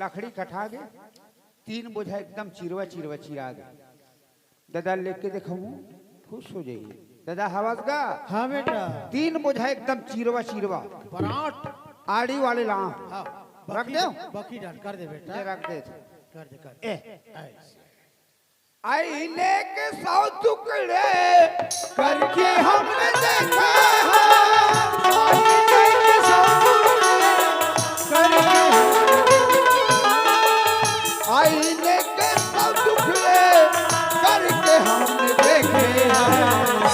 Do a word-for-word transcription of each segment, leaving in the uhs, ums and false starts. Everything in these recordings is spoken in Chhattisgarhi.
लकड़ी कटा गे, तीन बोझा एकदम चिरवा चिरवा चिरा गे। ददा लेके देखहूँ, खुश हो जाही। ददा हवस गा? हाँ बेटा। तीन बोझा एकदम चिरवा चिरवा। परांठ। आड़ी वाले ला। हाँ। रख बकी, दे। बकी डाल, कर दे बेटा। ले रख दे। कर दे, कर दे। ए। ऐसे। आईने के सौ टुकड़े करके हमने देखे हैं। आईने के सौ टुकड़े करके आईने के सौ टुकड़े करके हमने देखे हैं।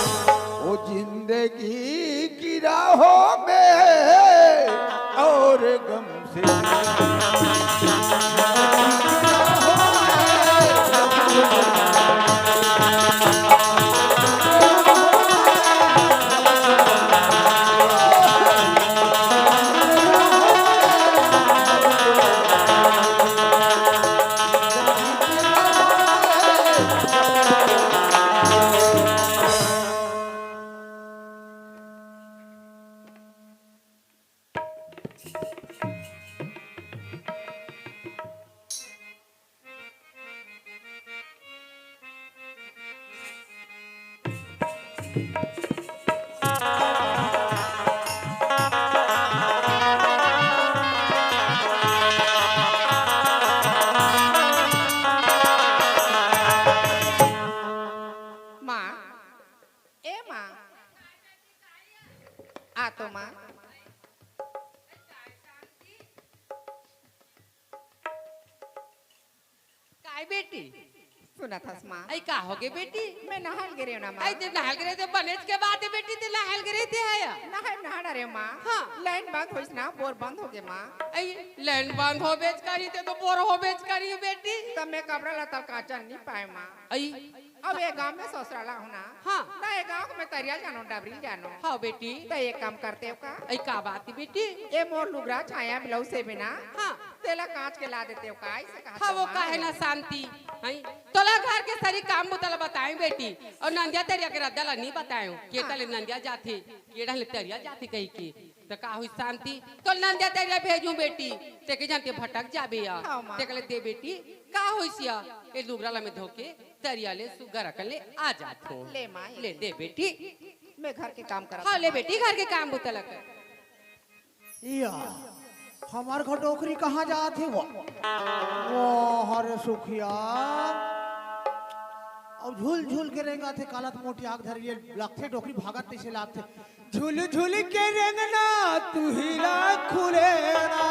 वो जिंदगी की राहों में और गम माँ, ए माँ, आ तो माँ। काय बेटी? सुनत हस माँ? अई का होगे बेटी? मैं नहाल गे रेहेंव ना माँ। अई ते नहाल गे रहे ते बनेच के बात हे बेटी, ते नहाल गे रहे ते हया। नहाय नहा डरेंव माँ। हाँ। लाइन बंद होइस ना, बोर बंद होगे माँ। अई लाइन बंद होबेच करही ते तो बोर होबेच करही बेटी। तब मैं कपड़ा लत्ता काचन नहीं पाए माँ। अई अब ये गांव में ससुराल आहूं ना। हाँ। ना ये गांव में तरिया ल जानों, डबरी ल जानों। हाँ बेटी। त एक काम करतेव का? अई का बात हे बेटी? ये मोर लुगरा छाया ब्लाउज हे बिना। हाँ। तेला कांच के ला देतेव का? ऐसे कहत हाँ, वो माँ। काहे ना शांति, हैं? तोला घर के सारी काम बुता ला बताएंव बेटी, अउ नंदिया तरिया के रद्दा ला नहीं बताएंव। के हाँ। तले नंदिया जाथे, के डहले तरिया जाथे कहिके। त का होइस शांति? तोर नंदिया तरिया भेजूं बेटी, ते के जानते भटक जाबे या। हाँ, माँ। ते कहले दे बेटी, का होइस या? ए लुगरा ला मैं धोके तरिया ले सुग्घर अकन ले आ जात हूँ। ले माँ, ले दे बेटी। मैं घर के काम करत हाँ, ले हूँ। बेटी, घर के काम बुता ला कर। या, हमर घर डोकरी कहाँ जात हे वो? वो हर सुखिया। अब झूल झूल के रेंगत हे, कालत मोटी आग धर ये लगथे, डोकरी भागत तइसे लागथे। झूल झूल के रेंगना तुही ला खुलेना।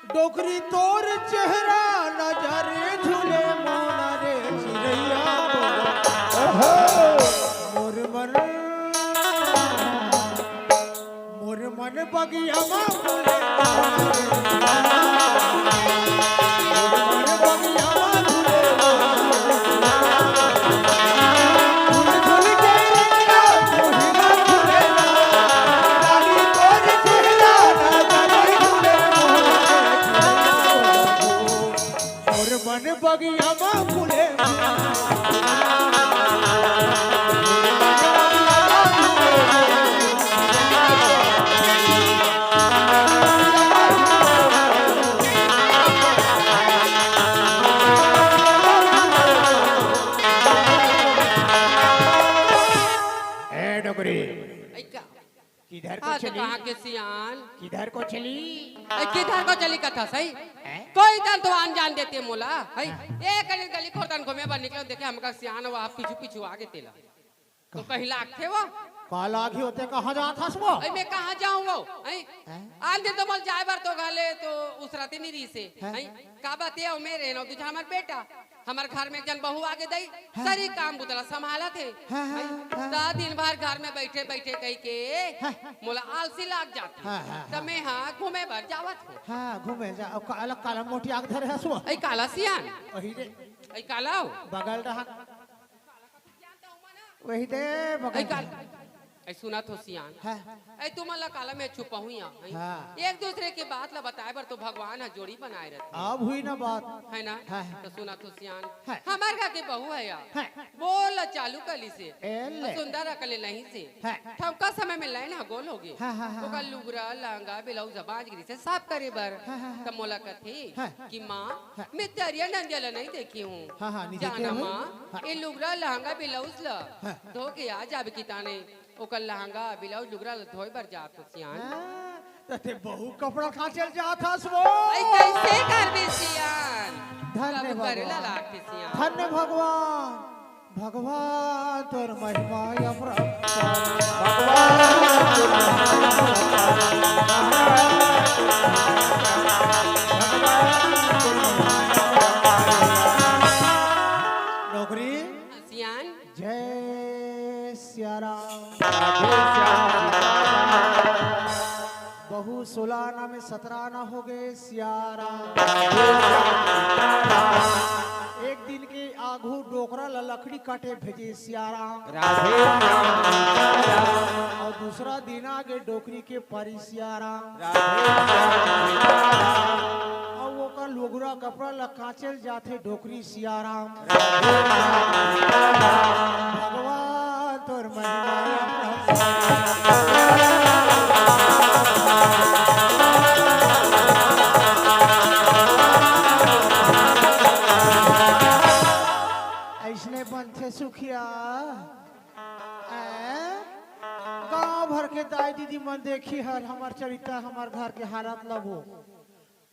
डोकरी तोर चेहरा नजर झूले मोना रे चिरैया मोर। ओहो। मोर मन, मोर मन बगिया मा फूले। मोर मन बगिया मा फूले। फूल फूल के रंगना फूलना फूलेला, रानी तोर चेहरा नजर झूले मोर। मोर मन बगिया मा फूले। ए डोकरी, ऐ का? किधर को हाँ, तो चली? कहाँ के सियान? किधर को चली? ऐ, किधर को चली कथा सही? हैं? कोई तन तो आन जान देते मोला, है? हाँ। एक गली, गली खोर तन घूमे बर निकले, देखे हमका सियान वो आप पीछू पीछू आगे तेला। तो कहाँ? कहीं लागथे वो? का लागी होते, कहाँ जात हस वो? ऐ, मैं कहाँ जाऊँ वो? हैं? हैं? आन दिन तो मोला जाए बर तो घले तो उसरते नहीं रही से, हैं? हैं? का बात ये, ओ मेरे नौ दू झन हमर बेटा, हमर घर में एक जन बहू आगे दई, हाँ। सरी काम बुतला संभालत हे। हाँ, हाँ, हैं? हाँ। त दिन भर घर में बैठे बैठे कही के हाँ। मोला आलसी लाग जात हे। हाँ, हाँ, त हाँ। मैं हाँ घूमे बर जावत हूँ। हाँ, घूमे जा, अब काला, काला मोटी आग धरे हसुआ। ऐ काला सियान। वही रे। ऐ काला हो। बगल रहा। वही दे ऐ बगल काल, रहा। ऐ सुनत हो सियान। हाँ। ऐ तुमन ला काला में छुपाहूँ या, हैं? हाँ। एक दूसरे के बात ला बताए बर तो भगवान ह जोड़ी बनाए रहथे। अब हुई ना बात। है ना? हाँ। तो सुनत हो सियान। हाँ। हमर घर के बहू है या। हाँ। बोल चालू कर लिसे। ए ले। सुंदर अकले नहीं से। हाँ। ठमका समय में लाइन ह गोल होगे। हाँ, हाँ, हाँ, ओकर हाँ। लुगरा, लहंगा, ब्लाउज बांच गिरी से साफ करे बर। हाँ, हाँ, हाँ। त मोला कथे हाँ। कि माँ, हाँ। मैं तरिया नंदिया ला नहीं देखी हूँ। हाँ, हाँ, नहीं जाना देखे हूँ। माँ, हाँ। ये लुगरा, लहंगा, ब्लाउज ला हाँ। धो के आ जाबे किताने। ओकर लहंगा, ब्लाउज, लुगरा ला धोए बर जात हो सियान। हाँ, त ते बहुत कपड़ा कांचे ल जात हस वो। अई, कैसे करबे सियान? धन्य कब करे ला भगवान। लागथे सियान। धन्य भगवान। भगवान तोर महिमा अपरंपार। भगवान तोर महिमा अपरंपार। भगवान तोर महिमा अपरंपार। नौकरी। सियान। जय सिया राम। राधे श्याम। बहू सोलह आना में सतरह आना हो गए, सिया राम। एक दिन के आघू डोकरा ला लकड़ी काटे भेजे, सिया राम। राधे श्याम। और दूसरा दिन आगे डोकरी के परी, सिया राम। राधे श्याम। और ओकर लुगरा कपड़ा ला कांचे ल जाथे डोकरी, सिया राम। भगवान तोर महिमा। अइसने बनथे सुखिया। ऐं? गांव भर के दाई दीदी मन देखी हर हमर चरित्र, हमर घर के हालत लबो।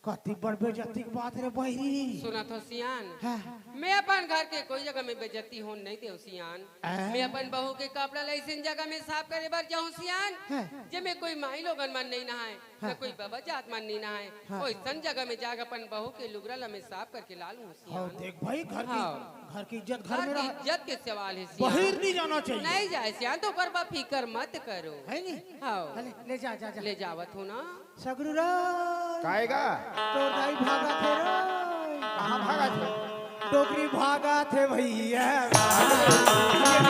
कति बड़ बेइज्जती के बात रे बहिरी। सुनत हो सियान, हाँ। मैं अपन घर के कोई जगह में बेइज्जती होन नहीं देव सियान। हाँ। मैं अपन बहू के कपड़ा ला अइसन जगह में साफ करे बर जाऊं सियान, हाँ। जेमे कोई माई लोगन मन नहीं नहाय, हाँ। न कोई बबा जात मन नहीं नहाय। हाँ। ओइसन जगह में जाके अपन बहू के लुगरा ला मैं साफ करके ला लूं हाँ, सियान। देख भाई, घर की, हाँ। घर की इज्जत घर घर में की रहा। इज्जत के सवाल है सियान। बाहर नहीं जाना चाहिए। नहीं जाए सियान, तो ओकर बा फिकर मत करो। है नहीं? हाँ। ले, ले जा, जा, जा। ले जावत हूँ ना। सगरू रे। काय गा? तोर दाई भागत हे रे। कहाँ भागत हे? डोकरी भागत हे भैया। भागत हे।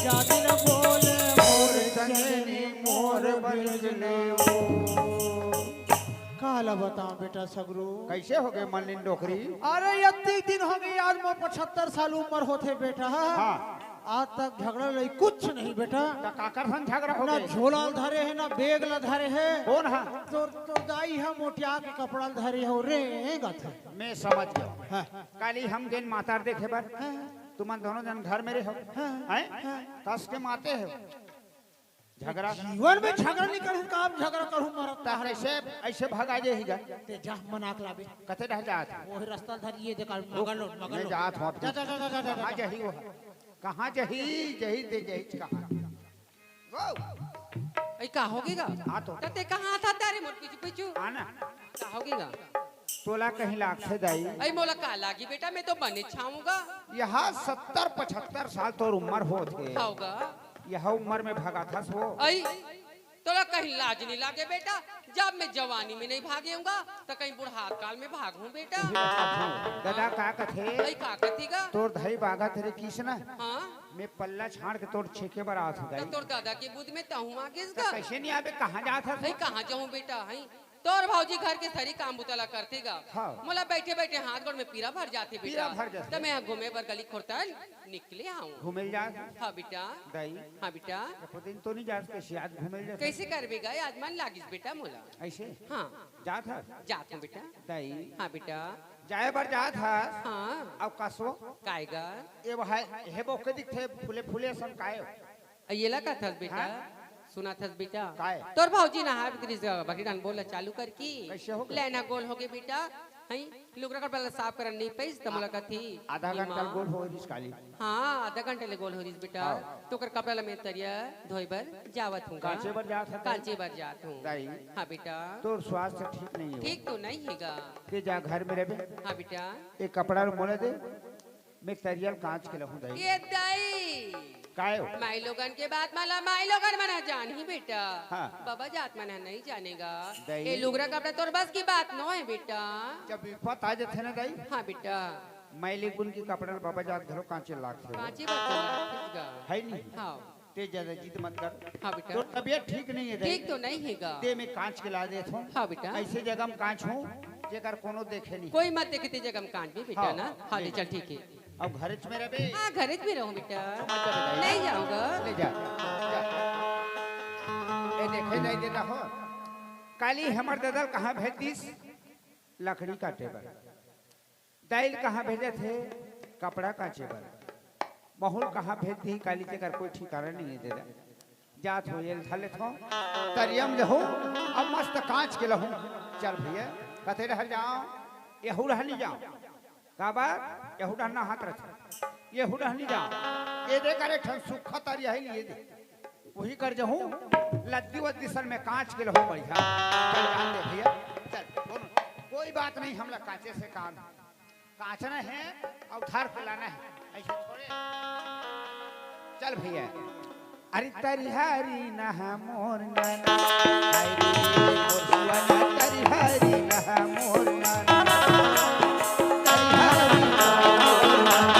जाति न बोले मोर चंदनी, मोर बंजनी ओ। काला बताओ बेटा सगरू। कैसे हो गए मल्लिन डोकरी? अरे, इतनी दिन हो गई, आज मोर पचहत्तर साल उम्र होथे बेटा। हाँ। आज तक झगड़ा लड़ाई कुछ नहीं बेटा। त काकर संग झगड़ा हो ना गए? झोला ल धरे हे, ना बैग ल धरे हे। कौन हा? तोर, तोर दाई हा मोटिया के कपड़ा ल धरे हो रे, गाथे। मैं समझ गया। हाँ। काली हम गेन मातार देखे बर। हाँ। तुमन दोनों जन घर में रहो। हाँ। हैं? हाँ। कस के माते हो। झगड़ा? जीवन में झगड़ा नहीं करूँ, काम झगड़ा करूँ, मरत ता रहूँ। कैसे ऐसे भगा जे ही गा? ते जा मना के लाबे। कते रह जात? वो ही रास्ता धर ये देखा, मगर लोड, मगर मैं लोड। जात हूँ अपने। जा, जा, जा, जा, जा, जा, कहाँ जा। जही वो? कहाँ जही? जही ते जही कहाँ? वो? ऐ का हो गया? हाँ तो। त ते कहाँ था तारे मोर पीछू पीछू? आना। का हो गया? तोला कहीं लागथे दाई? ऐ मोला का लागी बेटा, मैं तो बने छाऊंगा। यहाँ सत्तर पचहत्तर साल तोर उम्र होत हे। होगा। यह उम्र में भगाथस वो। ऐ, तोला कहीं लाज नहीं लागे बेटा? जब मैं जवानी में नहीं भागेऊंगा, त कहीं बुढ़ात काल में भागूं बेटा। उही बात है। दादा का कथे? ऐ का कथी गा? तोर धई बागत रे किसना। हाँ। मैं पल्ला छाड़ के तोर छेके बर आत हूँ त दाई। तोर दादा के बुध में तहूँ आ गिस त गा। कैसे नहीं आबे? कहाँ जात हस? ऐ कहाँ जाऊँ बेटा? हैं? तोर भौजी घर के सरी काम बुता ला करथे गा। हाँ। मोला बैठे बैठे हाथ गोड़ में पीरा भर जाथे पीरा बेटा। भर जाथे। त मैं ह घूमे बर गली खोरतन निकले आऊं। घूमे ल जास? हाँ बेटा। दाई। हाँ बेटा। एको दिन तो नहीं जास, कैसे आज घूमे ल जास? कैसे करबे गा? आज मन लागिस बेटा मोला। ऐसे? हाँ। जात हस? जात हूँ बेटा। दाई। हाँ बेटा। जाए बर जात हस? हाँ। अब कसो? काय गा? ए भाई, हे बोके दिखथे फूले फूले असन काय हो? अ, येला कथस बेटा? हाँ? सुनत हस बेटा? काय? तोर भौजी नहाए बर गिस गा, बकरी डान बोल चालू कर की। कैसे हो गए? लाइन ह गोल हो गए बेटा। हई, लुगरा कपड़ा ला साफ करन नहीं पइस, त मोला कथी, आधा "ई घंटा माँ।" गोल हो रिस काली। हाँ, आधा घंटा ले गोल हो रिस बेटा। हाँ। तो ओकर कपड़ा ला मैं तरिया धोए बर जावत हूँ गा। कांचे बर जात हस? कांचे बर जात हूँ। दाई। हाँ बेटा। तोर स्वास्थ्य ठीक नहीं हो। ठीक तो नहीं है गा। ते जा घर में रहबे। हाँ बेटा। एक कपड़ा मोला दे। मैं तरियल कांच के लहूं दाई। ये दाई। काय हो? माई लोगन के बात माला, माई लोगन मन ह जानही बेटा। हाँ। बाबा जात मन ह नहीं जाने गा। दाई। ये लुगरा कपड़ा तोर बस की बात नो है बेटा। जब विपत आ जाथे ना दाई। हाँ बेटा। माई लोगन के कपड़ा ल बाबा जात घलो कांचे लागथे। कांचे बात लागथे गा। है नहीं? हाँ। ते ज्यादा जिद मत कर। हाँ बेटा। तोर तबीयत ठीक नहीं है दाई। ठीक तो नहीं है गा। दे मैं कांच के ला देत हूँ। हाँ बेटा। ऐसे जगह में कांच हूँ जेकर कोनो देखे नहीं। कोई मत देखे ते जगह में कांच भी बेटा हाँ, ना। हाँ ले ले। चल ठीक है। अब घरे में रहे। हाँ घरे में रहूँ बेटा। मत जा बेटा। नहीं जाऊँगा। ले जा। जा। ए देखे नहीं देता हो। काली हमर ददल कहाँ भेज दिस? लकड़ी काटे बर। दाई ल कहाँ भेजत हे? कपड़ा काचे बर। महू ल कहाँ भेज दिही काली, तेकर कोई ठिकाना नहीं है दादा। जात हो ये धर लेत हो। तरिया में लहू, अब मस्त कांच के लहू। चल भैया, कते डहर जाओ, यहू डहर नहीं जाओ। काबर? यहू डहर नहात रथे। यहू डहर नहीं जाओ। ये दे करे ठन सुखा तरिया है, ये दे। वही कर जहूँ, लद्दी वद्दी सन में कांच के लहू बढ़िया। चल जान दे भैया, चल, कोनो, कोई बात नहीं, हमला कांचे से काम है। कांचना है और धार फैलाना है, ऐसे थोड़े। चल भैया। अरे तरिहरी नहा मोर नैना, हाय रे मोर सुअना, तरिहरी नहा मोर नैना, तरिहरी नहा मोर नैना।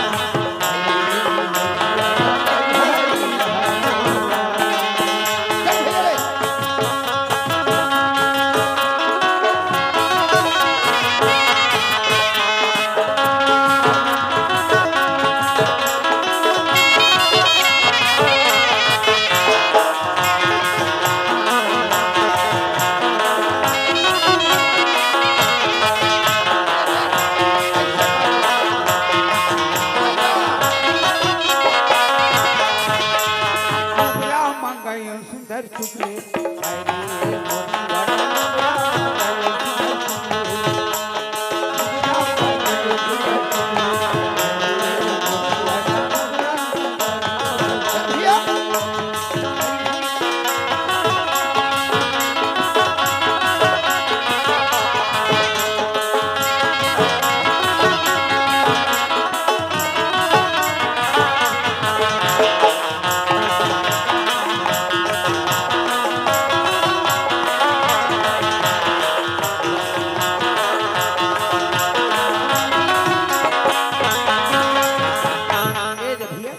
ए दे भैया,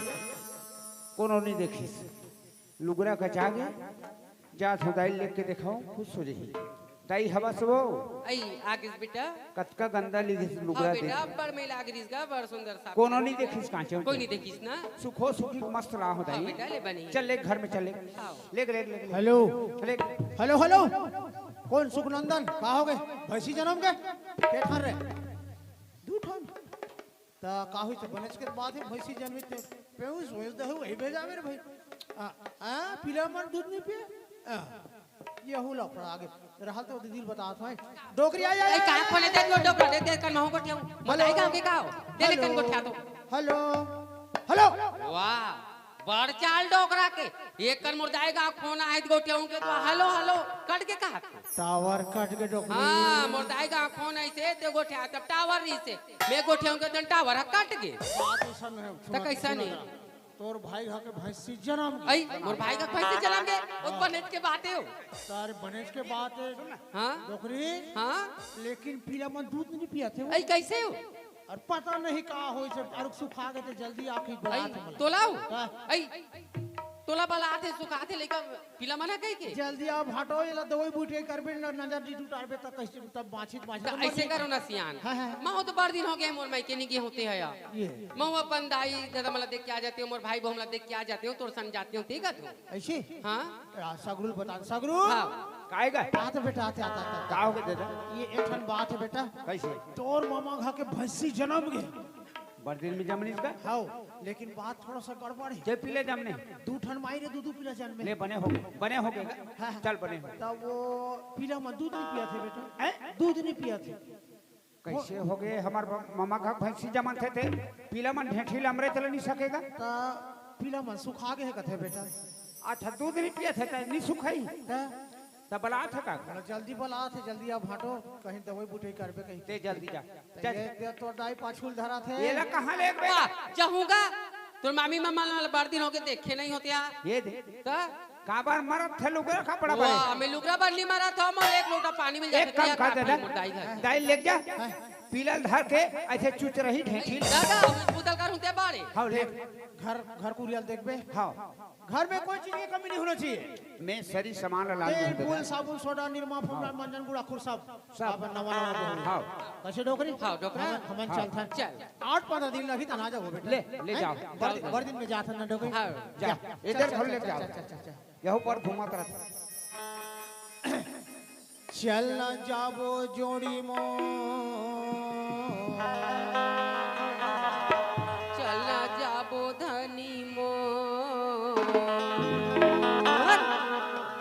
कोनो नहीं देखिस। लुगरा कचा गे, जात हो दाई लेके देखाओ, खुश हो जही। दाई हवा से वो। आई, आ गिस बेटा। कतका गंदा लिगिस लुगरा हाँ दे। बेटा, अब्बड़ मैला आ गिस गा, बड़ सुंदर साफ। कोनो नहीं देखिस कांचे कोई उनके। नहीं देखिस ना। सुखो सुखी मस्त रहा हो हाँ दाई। बेटा, ले बनी। चल ले घर में चल ले। हाँ। ले, ले, ले, ले। हेलो। ले। Hello, hello. कौन सुखनंदन? का हो गए? भैंसी जन्म गए? के ठन रे? दू ठन। त का होइस ते बनेच के बात हे, भैंसी जनमिस ते पेउस होइस दहू, वही भेजावे रे भाई। आ, आ, पीला मन दूध नहीं पिए? आ, यहू लफड़ा आगे। रहल तो दीदी ल बतात हूँ। डोकरी आई, आई, ए, आई, कहाँ आई, खोले आई, दे, आई, जो आई। डोकरा दे, दे, कर महू गोठियाऊँ। हेलो। बताई गाँव के का हो? दे ले हेलो। कन गोठिया तो। हेलो। हेलो। वाह, बड़ चाल डोकरा के। एक कर मोर दाई गाँव फोन आए त गोठियाऊँ के तो हेलो, हेलो, कट के कहा? टावर कट के डोकरी। हाँ, मोर दाई गाँव फोन आइसे, ते गोठिया तब टावर रहिसे। मैं गोठियाऊँ के दिन टावर ह कट गे। बात अइसन हे, त सुन, कैसा सुन नहीं? जरा। तोर भाई घर के भैंसी जनम गे। आई, मोर भाई का भैंसी जनम गे, ओ बनेच के बात हे हो। सारे बनेच के बात हे। हाँ? डोकरी? हाँ? लेकिन पीला मन दूध नहीं पियाथे हो। आई, कैसे हो? अउ पता नहीं का होइसे, अउ सुखा गे ते जल्दी आके आई, बलात हे मोला। तोला हो? हाँ। आई, तोला बलात हे, सुखात हे, लेकिन पीला मन ह कहि के? जल्दी आ भाटो, एला दवाई बूटी करबे न, नजर दी टुटारबे त कइसे तब बाँचित बाँचित त अइसे करो ना सियान। हाँ, हाँ। महू तो बड़ दिन हो गे मोर मायके नहीं गे हों ते ह या। ये। महू अपन दाई ददा मन ला देख के आ जातेंव, मोर भाई बहू मन ला देख के आ जातेंव, तोर संग जातेंव, ठीक हे तो। अइसे? हाँ। आ, सगरू ल बता, सगरू। हाँ। काय गा? आते बेटा, आते, आते, आते। का हो गे ददा? ये एक ठन बात हे बेटा। कइसे? तोर ममा घर के भैंसी जनम गे। बड़ दिन में जमनिस का? हव, लेकिन बात थोड़ा सा गड़बड़ हे। के पीला जमने? दू ठन माई रे, दू दू पीला जनमे। ले, बने हो गे, बने हो गे। हाँ, हाँ। चल, बने हो गे। त वो पीला मन दूध नहीं पियाथे बेटा। हैं? दूध नहीं पियाथे। कइसे हो गे? हमर ब-, ममा घर भैंसी जमथे ते पीला मन ढेंठी ल अमरे तले नहीं सके गा। त पीला मन सुखा गे हे कथे बेटा। अच्छा, दूध नहीं पियाथे त नहीं सुखाही। त त बलात हे का? बोला, जल्दी बलात हे, जल्दी आ भाटो, कहीं दवाई बूटी करबे कहीं। ते जल्दी जा। त जा। ये दे तोर दाई पाछू ल धराथे। एला कहाँ लेगबे? वाह, जाहूँ गा। तोर मामी ममा ला बड़ दिन हो गे देखे नहीं हों ते ह। ये दे। त? काबर मरत हे लुगरा कपड़ा वाह, बने? मैं लुगरा बर नहीं मरत हों, मोर एक लोटा पानी मिल जाथे, एक काम कर दे ना। मोर दाई घर। दाई ल लेग जा। हाँ। पीला ल धर के ऐसे चुच रही ढेंठी ल। दादा, बुतल कर हुते बाड़े। हाँ, ले। घर, घर कुरिया ल देखबे। हाँ। घर में कोई चीज की कमी नहीं होना चाहिए। मैं सरी सामान ला लान तेल, दूँ। फूल, साबुन, सोडा, निरमा, फुमरा, हाँ। मंजन, गुड़ा, खुर सब। सब। अब नवा, नवा बहू। हाँ। कैसे डोकरी? हाँ, डोकरी। हमन, हमन हाँ, चलथन। चल। आठ पंद्रह दिन लगही त ना जाबो बेटा। ले, ले हैं? जाओ, जाओ, बरदी, जाओ। बरदी में जाथन ना डोकरी। हाँ। जा, जा, इधर चल, घर चल, ले चल, जाओ। चल, चल, चल, चल। यहू पर घूमत रहत। चल ना जाबो जोड़ी मो। चल ना जाबो धनी मो।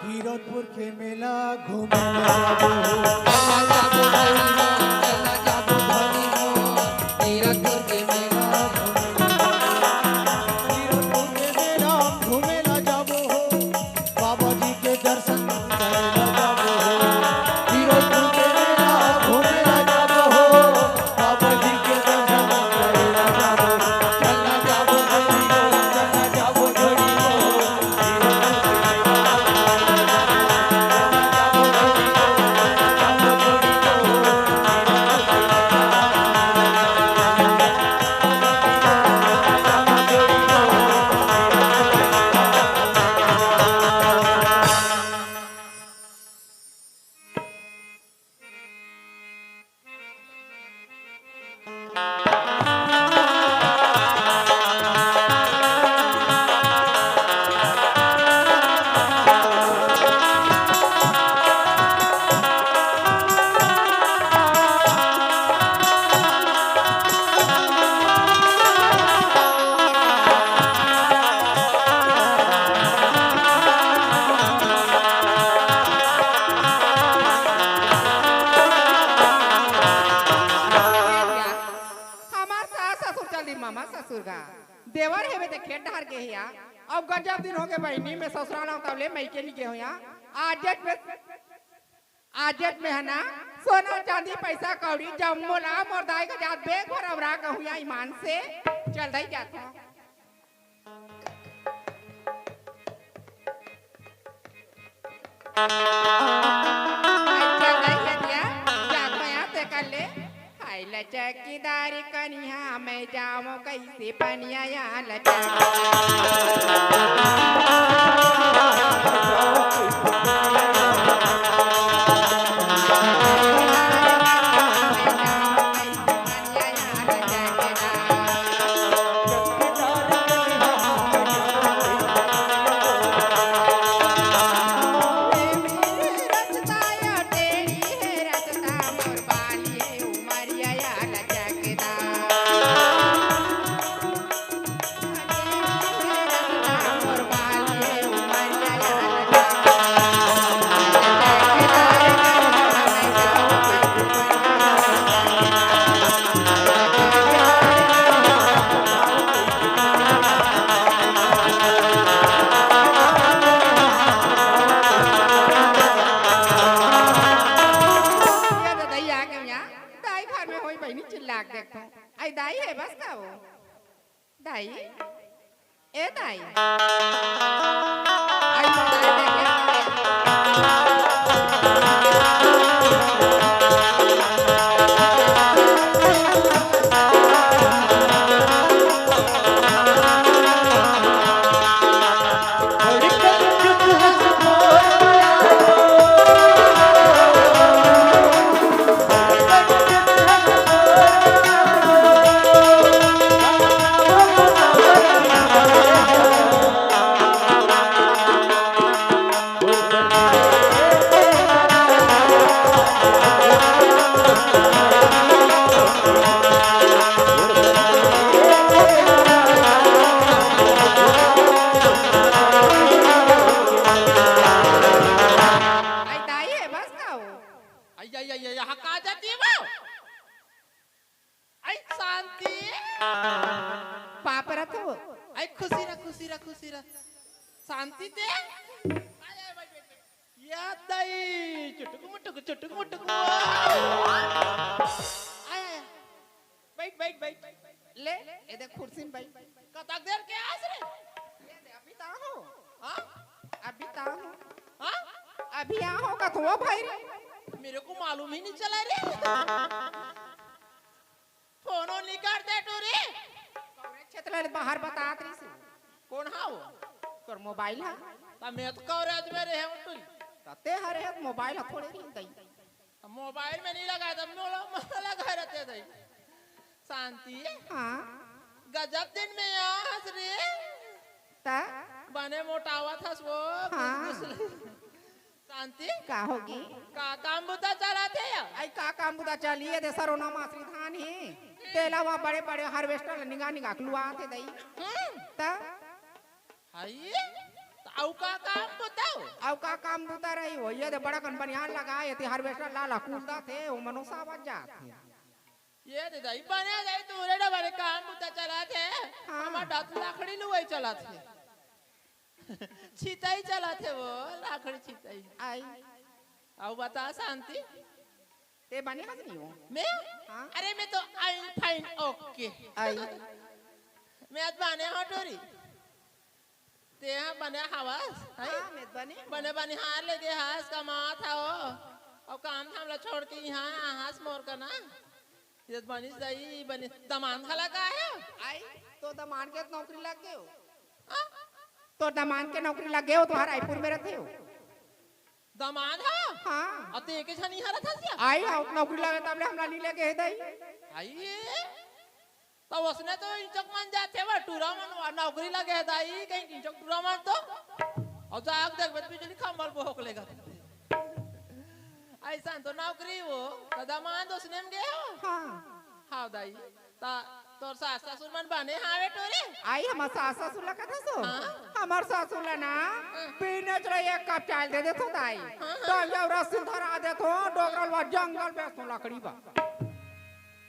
कीरतपुर के मेला घूमे ला जाबो। चल ना जाबो धनी मो, चल ना जाबो धनी मो। कीरतपुर के मेला घूमे ला जाबो। कीरतपुर के मेला घूमे ला जाबो हो। बाबा जी के दर्शन करे ला जाबो हो। फिरोजपुर के मेला घूमे ला जाबो हो। बाबा जी के दर्शन करे ला जाबो। चल ना जाबो जोड़ी हो, चल ना जाबो जोड़ी हो। हमार सास ससुर चल दी मामा ससुर का। देवर हेवे ते खेत डहर गे हे या। अब गजब दिन होगे बहिनी, मैं ससुराल आऊं तब ले मइके नी गे हों या। आज डेट में, आज डेट में हे ना, सोना चांदी पैसा कौड़ी जम्मो ला मोर दाई का जात बेग भर अबरा कहूं या ईमान से। चल दाई जात हूं। अच्छा, नहीं है दिया, जात हूं या ते कर ले। हाय लचकदार कनिहा, मैं जाऊं कैसे पनिया या लचक। ये तो दई आ गई यहाँ। दाई घर में होई बहिनी चिल्ला के देखो। आई दाई है बस का वो। दाई, ए दाई। आई तो दाई देखे। आई दाई है बस का वो। आई, आई, आई, आई, यहाँ का जाती है वो? आई शांति। पाप रथ वो। आई खुशी रह, खुशी रह, खुशी रह। शांति ते। आई, आई, बैठ, बैठ, बैठ। या दाई, चुटुक मुटुक, चुटुक मुटुक। आई, आई। बैठ, बैठ, बैठ। ले, ए देख कुर्सी में बैठ। कतक देर के आस रे? ये दे, अभी ता हो। हाँ? अभी ता हो। हाँ? अभी आ हो कथो भाई रे। मेरे को मालूम ही नहीं चला रे। कर दे टूरी। कवरेज क्षेत्र ले बाहर बतात रहिस। कौन हा वो? तोर मोबाइल हा। त मैं तो कवरेज में रहे हूँ टूरी। त ते हरे हे, मोबाइल हा थोड़े रही दई। अब मोबाइल में नहीं लगा, तब मोला, मोला लगा रहते दई। शांति। हाँ। गजब दिन में आ हस रे। त? बने मोटावत हस वो, हाँ। गुसगुस ले। शांति। का होगे? का काम बुता चलत हे या? आई का काम बुता चली हे, दे सरोना मासरी धान हे। तेला वहाँ बड़े-बड़े हार्वेस्टर ले निंगा-निंगा के लुआत हे दई। हम्म। त? हाय, त अउ का काम बुता हो? अउ का काम बुता रही हो? ये दे बड़ा कन बनिहार लगाए, ते हार्वेस्टर ला ला कूदत हे, ओ मनोसा बच जात हे। ये दे दई बने दई तू रे डबरे काम बुता चलत हे। हाँ। हमर डात लाकड़ी लुवई चलत हे। छितई चलत हे वो, लाकड़ी छितई। आई। अउ बता शांति। ते बने हस नहीं हो? मैं? हाँ। अरे मैं तो आई फाइन ओके। आई। मैं आज बने हूँ टूरी। ते हा बने हवस, है? हाँ, मैं बने हूँ। बने बनिहार लेगे हस, कमात हवो। अउ काम धाम ला छोड़ के यहाँ आ हस मोर कना। ये बनिस दई, बनिस दमांद घला का हे? आई, तो दमांद के नौकरी लग गयो। हाँ? तो दमांद के नौकरी लग गयो, तो रायपुर में रहते हो। दमांद हा? हाँ। अते एके झन इहाँ रथस या? आई, हाँ, नौकरी लगे तब ले हमला नहीं लेके हे दई। आई, त उसने तो इंचक मन जाथे वो, टूरा मन वा नौकरी लगे हे दई, कहीं इंचक टूरा मन तो। अउ जाग देख, बस बिजली खंभल बोहक लेगा। अइसन तो नौकरी वो, त दमांद उसने में गे हो? हाँ। हाँ दई। त तोर सास ससुर मन बने हावे टूरी? आई, हमर सास ससुर ला कथस हो? हाँ। हमर ससुर ला ना, हाँ। पीने चला एक कप चाय दे देथो दई। हाँ, हाँ। तो जब रस्सी धरा देथो, डोकरा ल जंगल बेचथो लकड़ी बर।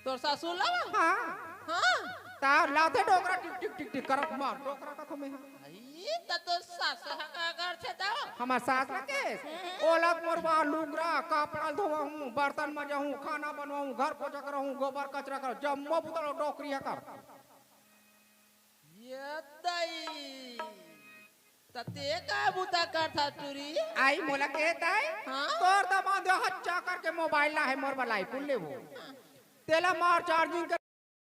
तोर ससुर ला? हाँ। हाँ। त लाथे डोकरा टिक टिक टिक टिक करत मार, डोकरा कथो मैं हा। आई, त तोर सास हा का करथे त? हमर सास ला के? हम्म। ओला मोर बर लुगरा, कपड़ा धोवहूँ, बर्तन मजहूँ, खाना बनवाहूँ, घर पोछा करहूँ, गोबर कचरा करहूँ, जम्मो बुता ल डोकरी हा कर। ये दई, त ते का बुता करथा टूरी? आई मोला के दई, हाँ? तोर दमांद हच्चा करके मोबाइल ला हे मोर बर लाई, कुल लेबो। तेला मार चार्जिंग के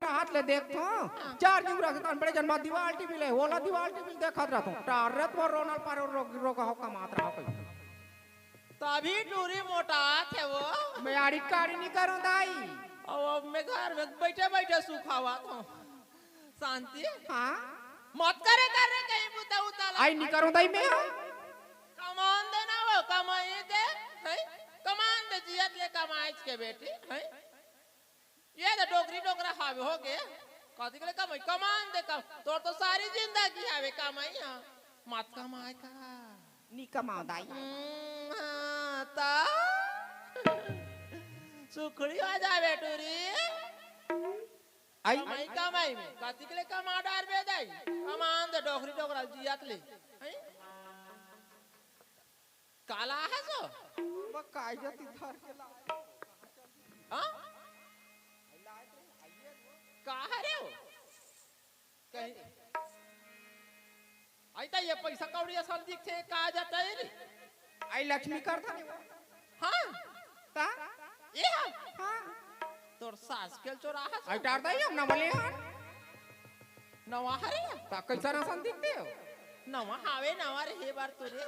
हाथ ले देखथो, हाँ। चार्जिंग रखे तन बड़े जन मा दीवाल टीवी ले, ओला दीवाल टीवी देखत रहथो। टारत वो रोनल पर रो-, रो-, रोका हो कमात रहा कोई। तभी टूरी मोटात हे वो। मैं आड़ी काड़ी नहीं करूँ दई। अब, अब मैं घर में बैठे बैठे सुखावत हूँ। शांति? हाँ? मत करे कर रे कहीं बुता उता ला। आई नहीं करूँ दई मैं। कमान दे ना वो, कमाई दे, हैं? कमान दे जियत ले कमाई के बेटी, हैं? ये तो डोकरी डोकरा हावे हो गे। कथी के ले कमाई? कमान दे कम। तोर तो सारी जिंदगी हावे कमाई, हाँ। मत कमाए का। नी कमाओ दई। हम्म, हाँ, ता। सुखड़ी हो जावे टूरी। आई। कमाई, कमाई में। कथी के ले कमा डारबे दई? कमान दे डोकरी डोकरा जियत ले। हैं? काला है सो? वो कागज इधर के लाए। हाँ? का हरे हो? कहीं। आई त ये पैसा कौड़ी असन दिखथे, का जाता है रे? आई लक्ष्मी करथा। हाँ? ता? ये हा? हाँ। तोर सास के चोरा है सो? आई टार दई हम नवा ले हन। नवा हरे? ता कैसा असन दिखथे हो? नवा हावे, नवा रे हे बार तोरे।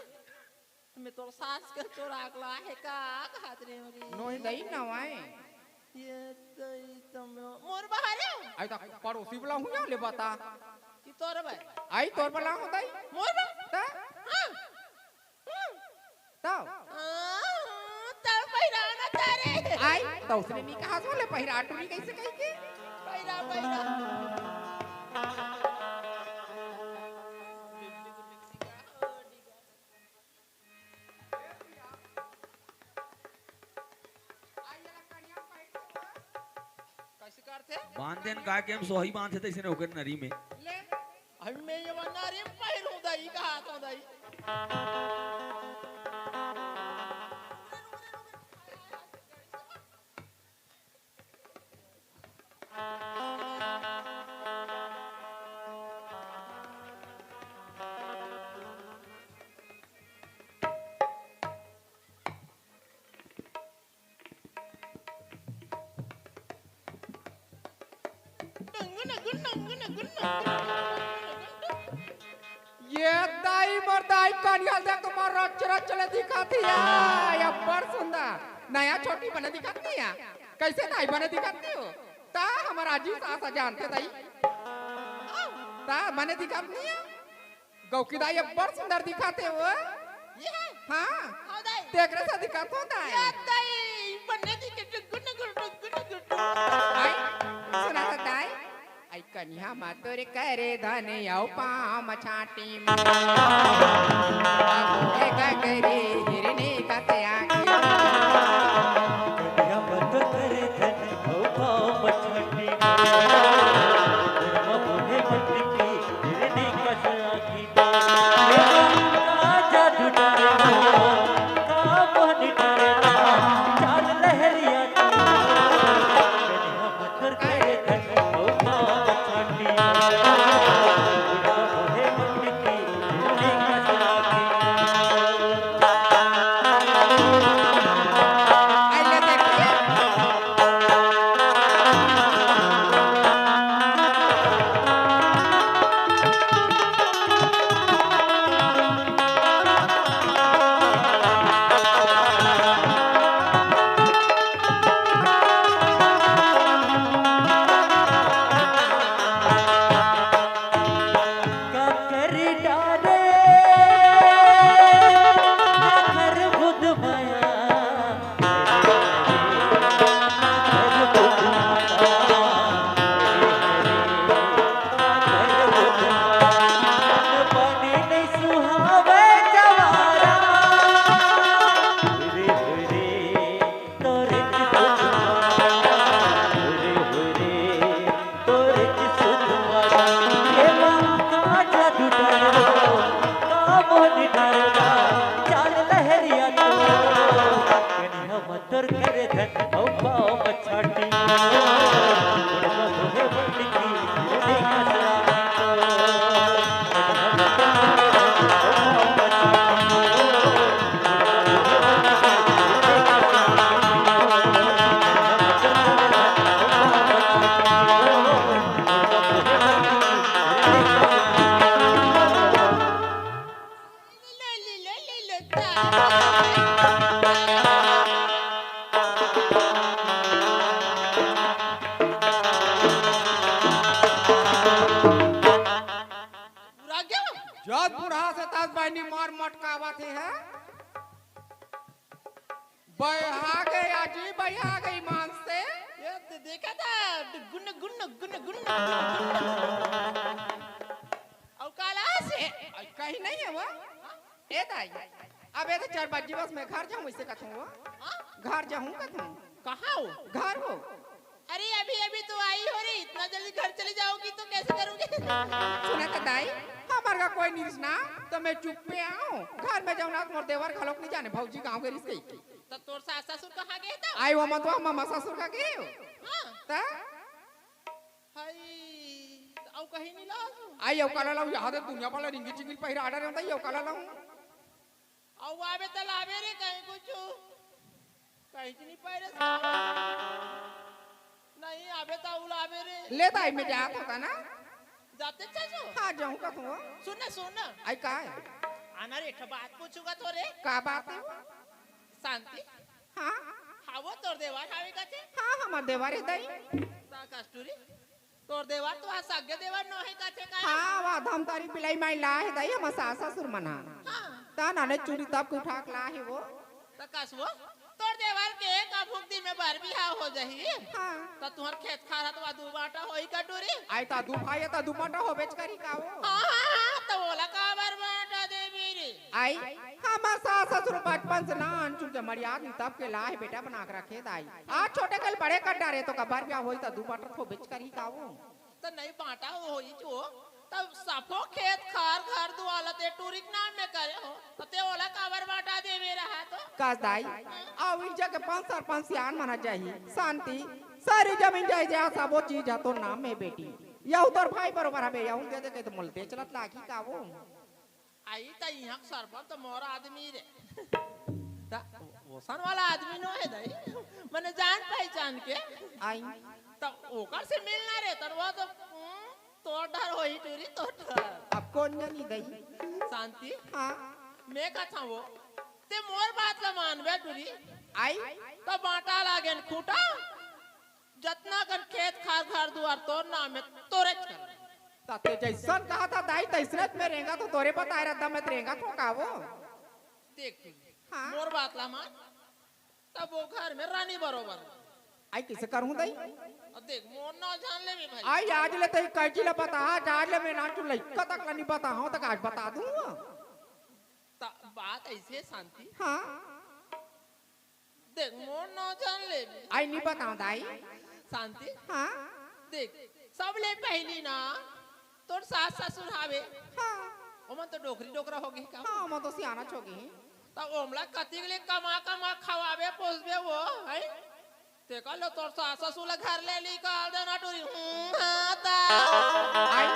मैं तोर सास के चोरा के ला हे का कहत रे हो रे? नोही दई नवाए। ये दई तम मोर बहारे? आई त पड़ोसी वाला हूँ या ले बता। कि तोर बा? आई तोर वाला हूँ दई। मोर बा? त? हाँ। हम्म। त? हाँ, त पहिरा ना तारे। आई त उसने नहीं कहा सो ले पहिरा टूरी कैसे कही के? पहिरा, पहिरा। कैसे करथे? बांध देन का के हम सोही बांधे तइसे ने ओकर नरी में। ले, अभी मैं ये वाला नरी में पहिरूं दई, कहा तो दई। ये दाई मोर दाई कनिहा ल देख तो मोर रच रच ले दिखत हे। ये अब्बड़ सुंदर। नया छोटी बने दिखत नइ हे। कइसे दाई बने दिखत नइ हो? त हमर आजी सास जानथे दाई। त बने दिखत नइ हे। गौकी दाई अब्बड़ सुंदर दिखत हे वो। ये हे? हाँ। हाँ दाई। तेकरे से दिखत हो दाई। ये दाई, बने दिखे टुकुर टुकुर टुकुर टुकुर। आई, सुना था दाई। आई कनिहा मा तोरे करे धन अउ पाँव म छाँटी मा। ए गगरी हिरनी कस आँखी। कनिहा मा तोरे करे धन अउ पाँव म छाँटी मा। मुँह म मुँहे मटकी हिरनी कस आँखी। जस बुढ़ा से तस बहिनी मार मटकावत हे, हैं? बहा गे आजी, बहा गे ईमान से। ये दे-, देखा था, गुन, गुन, गुन, गुन। अउ काला से? ए, कहीं नहीं हे वो। ए दाई, अब ए तो चार बजे बस मैं घर जाहूँ, अइसे कथूँ वो। हाँ? घर जाहूँ कथूँ। कहाँ हो? घर हो। अरे, अभी अभी तो आई हो रे, इतना जल्दी घर चली जाओगी तो कैसे करूँगी? सुना था दाई, हमर का कोई नइ रिहिस ना, त मैं चुप्पे आँव। घर में जाँव ना, त मोर देवर घलोक नइ जाने, भौजी गाँव गे रिहिस कहिके। त तोर सास ससुर कहाँ गे त? आई वो मत, वो ममा ससुर का गे। हाँ। त? हाय, अउ कहीं नइ लाव? आई अउ काला लाव, यहाँ दे दुनिया वाला रिंगी चिंगी पहिरा आडर रहता, अउ काला लाव। अउ आबे त लाबे रे कहीं कुछु। कहीं नइ पाए रे। नहीं आबे त अउ लाबे रे। ले दाई, मैं जात होता ना। जाते चाचू? हाँ, जाहूँ कथूँ। सुन ना, सुन ना। आई का हे? आना रे, एक ठो बात पूछूँगा तो रे। का बात हे वो? शांति। हाँ? हाँ, वो तोर देवर हावे कथे? हाँ, हमर देवर हे दाई। ता कस्तूरी? तोर देवर तो आज सगे देवर नोहे कथे का? हाँ, वो धमतरी बिलाई माई ला हे दाई, हमर सास ससुर मन हा। हाँ। ता नाने चूड़ी तब के उठा के ला हे वो। त कस वो? तोर देवर के का फूक दिन में बर बिहाव हो जाही? हाँ। त तुँहर खेत खार हा त वा दू बाँटा होही का टूरी? आई ता दू भाई हे ता दू बाँटा होबेच करही का वो? हाँ, हाँ, हाँ, त ओला काबर बाँटा देबे रे? आई, हमर सास ससुर बचपन से नानचुन के मड़ियात में तब के ला हे बेटा बना के रखे दाई। आज छोटे कल बड़े कर डारे त का बर बिहाव होही त दू बाँटा होबेच करही का वो? त नहीं बाँटा होही जो, तब सबो खेत खार घर दुआर ला ते टूरी के नाम में करे हो, त ते ओला काबर बाँटा देबे रहा तो? कस दाई, अउ इही जग के पंच सरपंच सियान मन जाही, शांति, सारी जमीन जायदाद सबो चीज हा तोर नाम में बेटी। यहू तोर भाई बरोबर हवे, यहू दे दे के त मोला दे चलत लागी का वो? आई त इहाँ के सरपंच त मोर आदमी रे। त ओसन वाला आदमी नोहे दाई, मने जान पहचान के। आई। ओकर से मिलना रे, त वो तो, हम्म, तोर डर होही टूरी, तोर डर। अब कोन जनी दई? शांति। हाँ। मैं कथा वो, ते मोर बात ला मानबे टूरी। आई? त बांटा लागेन खूंटा, जतना कन खेत खार घर दुआर तोर नाम हे, तोरेच कर। त ते जइसन कहा था दाई, तइसने में रेंगा तो तोरे बताए रहता, मैं त रेंगा तो का वो? देख तू, हाँ। मोर बात ला मान, तब वो घर में रानी बरोबर। आई कइसे करहूं दाई? अब देख, मोर नाव जान लेबे भाई। आई आज ले तई कैची ला बता, आज, आज ले मैं ना तू लइका तक ला नहीं बता, हाँ, तक आज बता दूं। त बात अइसे हे शांति। हाँ। देख, मोर नाव जान लेबे। आई नहीं बताओ दाई। शांति। हाँ। देख, सबले पहिली ना तोर सास ससुर हावे। हाँ। ओमन तो डोकरी डोकरा होगे का? हाँ, ओमन तो सियाना होगे। त ओमला कतिक ले कमा कमा खवाबे पोसबे वो, हैं? तेकर ले तोर सास ससुर ला घर ले निकाल देना टूरी। हम्म, हाँ, त। आई,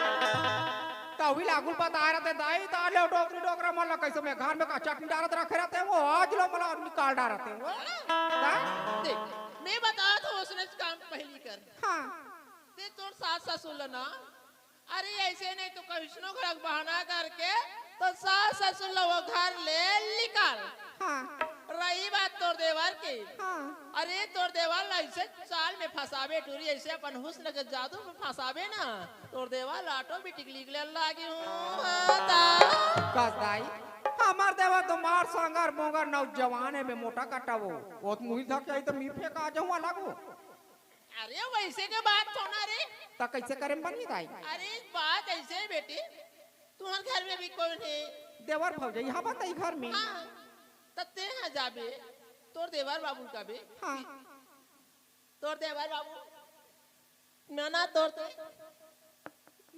तभी लागू ल बताए रहते दाई, त ले डोकरी डोकरा मन ला कइसे मैं घर में का चटनी डारत रखे रहते, वो आज लो मला निकाल डारत हे वो। हाँ? देख, मैं बतावत हूँ, ओसने काम पहिली कर। हाँ। ते तोर सास ससुर ला ना, अरे अइसे नहीं तो कइसनो घरक बहाना करके तो सास ससुर ला वो घर ले निकाल। हाँ। रही बात तोर देवर के, हाँ। अरे तोर देवर ला अइसे चाल में फंसाबे टूरी, अइसे अपन हुस्न के जादू में फंसाबे ना, तोर देवर ला automatic लिख ले लागी हूँ। हाँ, त। कस दाई, हमर देवर तो मार सांगर मोंगर नौजवान हे, मैं मोटा कटा वो। ओत मुहिल धके आई त मी फेंका जाहूं अलग वो। अरे वइसे के बात थोना रे। त कइसे करे में बनही दाई? अरे बात अइसे हे बेटी, तुंहर घर में भी कोन हे? देवर भौजाई हवय तई घर में। हाँ, त ते हा जाबे, तोर देवर बाबू ल कबे। हाँ। तोर देवर बाबू, ना ना तोर ते,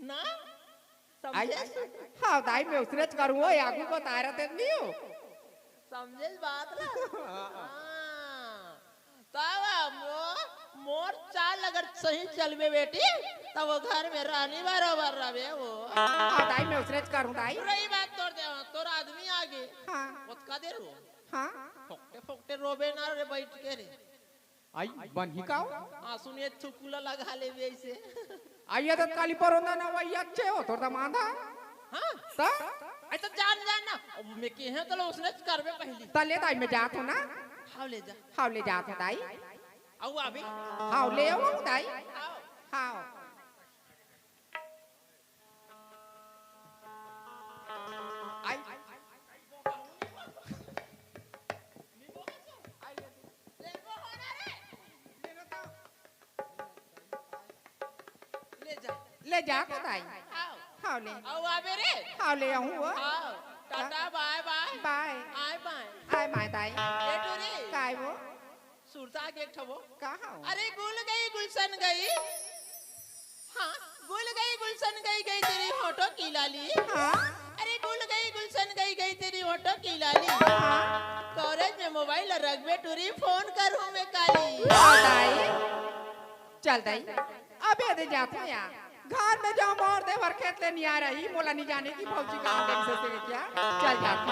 ना, आई, समझे? हाँ दाई, मैं ओसनेच करहूं, वो आगू बताए रहते नहीं हो। समझे बात ला? हाँ। तब मो-, मोर चाल अगर सही चलबे बेटी, तब वो घर में रानी बरोबर रहबे वो। हाँ दाई, मैं ओसनेच करहूं दाई। रही बात तोर दे, तोर आदमी आगे। हाँ। ओतका देर हो। हाँ। फोकटे फोकटे रोबे ना रे बइठ के रे। आई, बनही का हो? हाँ, सुनिए, थुकुला लगा लेबे अइसे। आई, ये तो काली परोंदा ना, वही अच्छे हो, तोर दमांद हा। हाँ? त? आई, त जान, जान ना। अब मैं केहे त लो, ओसनेच करबे पहिली। त ले दाई, मैं जात हूं ना। हाव, ले जा। हाव, ले जात हूं दाई। अउ आबे। हाव, ले आव दाई। हाव। हाव। आई। ले जा। ले जा तो दाई। हाव। हाव ले। अउ आबे रे। हाव ले आहूं वो। हाव। टाटा, बाय बाय। बाय। आय बाय। आय बाय दाई। ए टूरी। काय वो? सुरता के एक ठो वो। का हाव? अरे गुल गई गुलशन गई। हाँ, गुल गई गुलशन गई, गई तेरी होठों की लाली। हाँ। अरे गुल गई गुलशन गई, गई तेरी होठों की लाली। हाँ। कॉलेज में मोबाइल रखबे टूरी, फोन करूँ मैं काली। हाँ दाई। चल दाई, अबे दे जात हूँ यार। घर में जाओ, मोर देवर खेत ले नहीं आ रही, मोला नहीं जाने की भौजी का हम से क्या? चल जात हूँ।